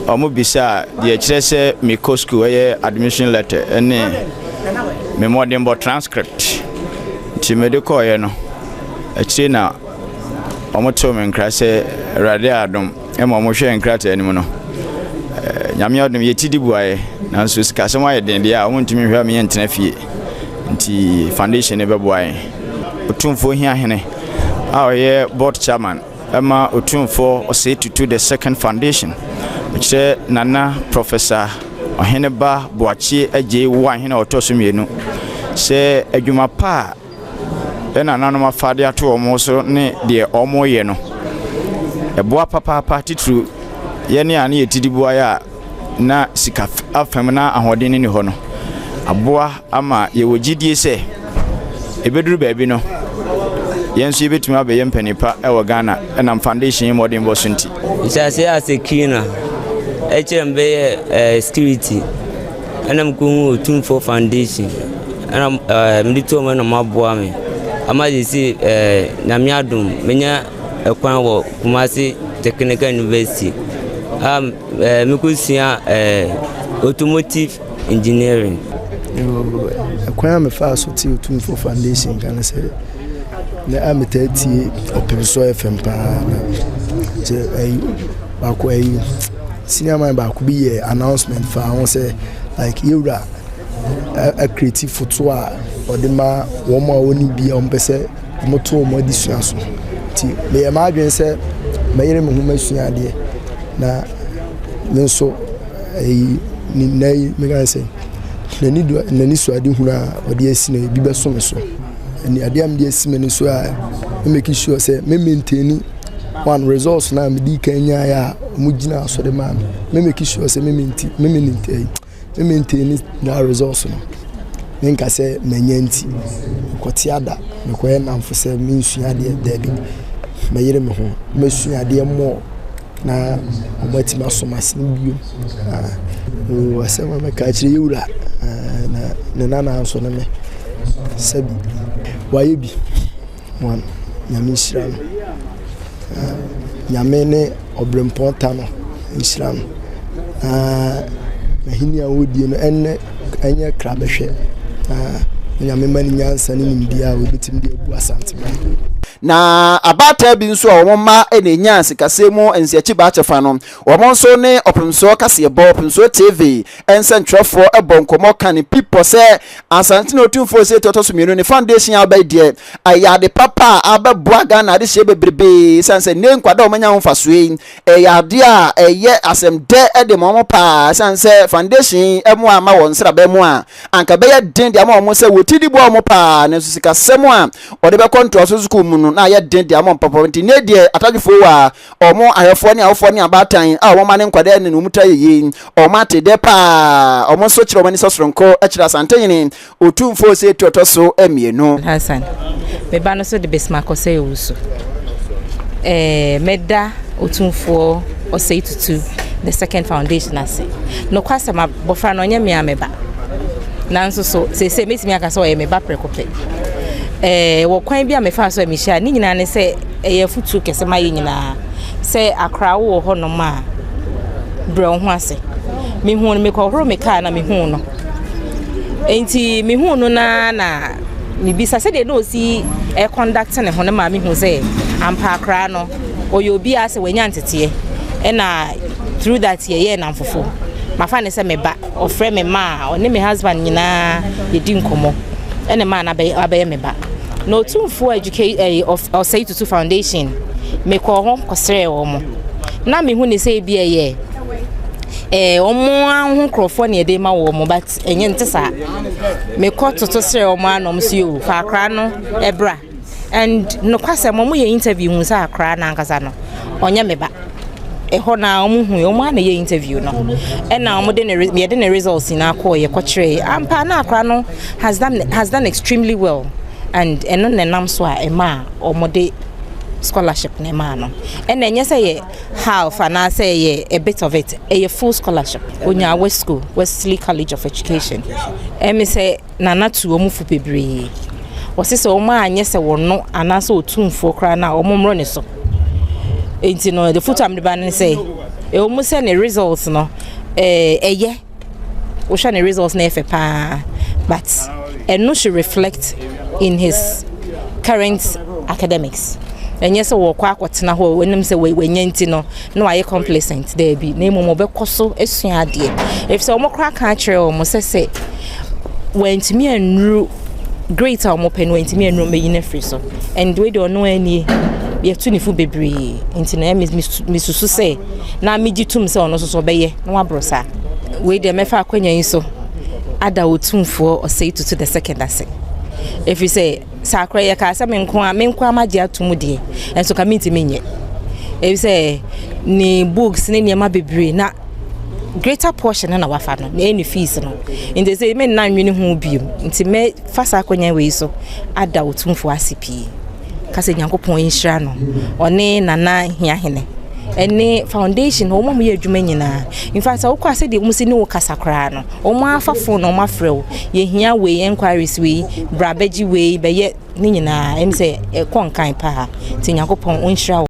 Wɔbisaa deɛ ɛkyerɛ sɛ mekɔ sukuu, ɛyɛ admission letter ne me mmɔdenbɔ transcript. Nti mede kɔeɛ no, akyire na wɔtoo me nkra sɛ Awurade adom ma wɔhwɛɛ nkrataa no mu no, Nyame adom yɛti di buaeɛ, nanso sikasɛm ayɛ den deɛ a wɔntumi nhwɛ me yɛntena fie. Nti foundation no bɛboa yɛn. Otumfoɔ Hiahene a ɔyɛ board chairman ma Otumfoɔ Osei Tutu the Second Foundation, mekyerɛ Nana Professor Ɔheneba Boakye Agyei Woahene a ɔtɔ so mmienu, sɛ adwuma pa a yɛn nananom afa de ato wɔn so ne deɛ wɔreyɛ no, ɛboa papaapa, titiriw yɛn a ne yɛ ti di buaeɛ a na sika afam na ahoɔden no nni hɔ no, aboa ama yɛwɔ gyidie sɛ ɛbɛduru baabi no, yɛn nso yɛbɛtumi abɛyɛ mpanin pa wɔ Ghana ɛnam foundation yi mmɔdenbɔ so nti. Nhyɛaseɛ ase cleaner ɛkyerɛ me bɛyɛ ɛɛ security ɛna mekɔhu Otumfoɔ Foundation ɛna ɛɛ mede too mu ɛna wɔaboa me ama seesei ɛɛ Nyame adom menya ɛkwan wɔ Kumasi Technical University a ɛɛ mekɔsua ɛɛ automotive engineering. Ɛkwan a mefaa so tee Otumfoɔ Foundation nka ne sɛ, na a metaa tie Ɔpemsoɔ FM paa na kyɛ ɛyi baako ɛyi senior man baako bi yɛ announcement faa ho sɛ like yɛwura akreti foto a ɔde ma wɔn a wɔnni bi a wɔpɛ sɛ wɔto wɔn adesua so. Nti meyɛ m'adwene sɛ mɛyere me ho masua adeɛ na me nso ɛyi ne nna yi meka sɛ n'ani do n'ani so adehunu a ɔde asi no ebi bɛso me so. Ɛne adeɛ a mede asi m'ani so a me make sure sɛ me maintain one results na mede kan nyaeɛ a wɔgyina so de maa me. Me make sure sɛ me maintain me maintain me maintain that results no. Menka sɛ manya nti mekɔte ada mekɔyɛ nnamfo sɛ mensua adeɛ daabi. Mɛyere me ho mɛsua adeɛ more na wɔatumi asɔ m'asene bio. Ah, asɛm a mɛka akyerɛ yɛ wura na ne nana nso ne me sɛbi wayɛ bi one Nyame nhyira no. Nyame ne ɔbrempɔn ta no nhyira no. Na n'ahenni a ɔredie no ɛnyɛ ɛnyɛ krabɛhwɛ. Na Nyame ma no nyansa ne nimdeɛ a ɔbɛtumi de abu Asanteman. Na abaatan bi nso a wɔn mma na enyaa sikasɛm mu nsiakyibaa kyɛfa no, wɔn nso ne Ɔpemsoɔ Kaseɛbɔ, Ɔpemsoɔ TV, nsɛntwerɛfoɔ bɔ nkɔmmɔ ka ne pi pɔ sɛ Asantene Otumfoɔ Osei Ɔtɔ So Mmienu ne foundation a aba yi deɛ, ɛyɛ ade papa a abɛboa Ghana adehyeɛ bebrebe esiane sɛ nnɛ nkwadaa a wɔanya ho mfasoɔ yi, ɛyɛ adeɛ a ɛyɛ asɛm dɛ de ma wɔn paa esiane sɛ foundation yi mmoa amma wɔn nsraban mu a, anka ɛbɛyɛ den de ama wɔn sɛ wɔti di boa wɔn paa, nanso sikasɛm a wɔde bɛkɔ ntoaso sukuu mu no na ayɛ den de ama wɔn papa. Nti nnɛ deɛ atadwefoɔ wɔ a wɔn ahwɛfoɔ ne awofoɔ ne abaatan a wɔn mma ne nkwadaa ne wɔn taa yɛ yei, wɔn ate dɛ paa. Wɔn nso kyerɛ wɔn anisɔ soronko kyerɛ Asantehene Otumfoɔ Osei Tutu ɔtɔ so mmienu. Hassan, me ba no so de Bismarck Osei Owusu. Eh, mɛda Otumfoɔ Osei Tutu the second foundation ase. Nokwasɛm, abɔfra no ɔnyɛ me a me ba. Nanso so seesei mɛtumi aka sɛ ɔyɛ me ba prɛko pɛ. Eh, wɔ kwan bi a mefaa so a mehyia ne nyinaa ne sɛ ɛyɛ afotuo kɛse ma yɛ nyinaa sɛ akora wowɔ hɔnom a brɛ wo ho ase. Mehuu no mekɔhoro me kaa na mehuu no. Enti mehuu no na na mebisa sɛdeɛ na ɔsi ɛkɔndakte ne ho no ma mehu sɛ ampa akora no ɔyɛ obi a sɛ wanya nteteɛ ɛna through that yɛyɛɛ nnamfofo. Mafa no sɛ me ba. Ɔfrɛ me ma a, ɔne me husband nyinaa yɛdi nkɔmmɔ. Ɛna ɛmaa no abɛyɛ me ba. Na Otumfoɔ Educa eh, Osei Tutu Foundation, mekɔɔ hɔ kɔsrɛɛ wɔn. Na mehu ne sɛ ebi ɛyɛ eh, wɔn ara ho nkurɔfoɔ na yɛde ma wɔn, but ɛnyɛ nte saa. Mekɔ toto srɛ wɔn a na wɔn so yɛ o, fa akora no ɛbra. And nokwasɛm wɔn yɛ interview hu sɛ akora no ankasa no ɔnyɛ me ba. Ɛhɔ na wɔn hu wɔn a na yɛ interview no. Ɛna wɔn de ne yɛde ne results nyinaa kɔɔ yɛ kɔkyerɛ ampa na akora no has done extremely well and ɛno na ɛnam so a ɛma a wɔn de scholarship na ɛmaa no. Ɛna ɛnyɛ sɛ yɛ half anaasɛ ɛyɛ a bit of it, ɛyɛ full scholarship. Onya West School, Wesley College of Education. Ɛmi sɛ Nana tu wɔn fo bebree. Wɔse sɛ wɔn anyɛ sɛ wɔno anaasɛ otumfoɔ koraa no a, wɔn mmoro ne so. Enti no, the foto a mede ba no ne sɛ, Ɛwɔ mu sɛ ne results no ɛyɛ, wohwɛ ne results na ɛfɛ paa, but ɛno should reflect in his current academics. Ɛnyɛ sɛ wɔkɔ akɔtena hɔ wɔnim sɛ wɔanya nti no na wayɛ complacent, daabi, na mmom wɔbɛkɔ so asua adeɛ, ɛfiri sɛ wɔn koraa ka akyerɛ wɔn sɛ wɔntumi annuru grade a wɔn pɛ no, wɔntumi annuru, wɔbɛyi no afiri so. And wei deɛ, ɔno ani yɛtu ne fo bebree, nti na mesusu sɛ na megye tom sɛ ɔno nso so ɔbɛyɛ na waboro saa. Wei deɛ, mɛfa akonnwa yi so ada Otumfoɔ Ɔsɛe Tutu the Second ase, ɛfiri sɛ saa akora yɛ kaa sɛ me nko a magye ato mu deɛ, ɛnso ka mentumi nyɛ, ɛfiri sɛ ne books ne nneɛma bebree na greater portion no na wafa no na ɛne fees no, nti sɛ me nna nwene ho biom. Nti mɛfa saa akonnwa wei so ada Otumfoɔ ase pii, ka sɛ Nyankopɔn nhyira no, ɔne Nana Hiahene ɛne foundation, wɔn a wɔyɛ adwuma nyinaa. In fact, sɛ wokɔ a, sɛdeɛ wɔn si ne wo kasa koraa no, wɔn afa phone na wɔn afrɛ wo, yɛhia wei, enquiries wei, bra bɛgye wei, bɛyɛ ne nyinaa, ɛm sɛ ɛkɔ nkan paa. Nti Nyankopɔn ɔnhyira wo.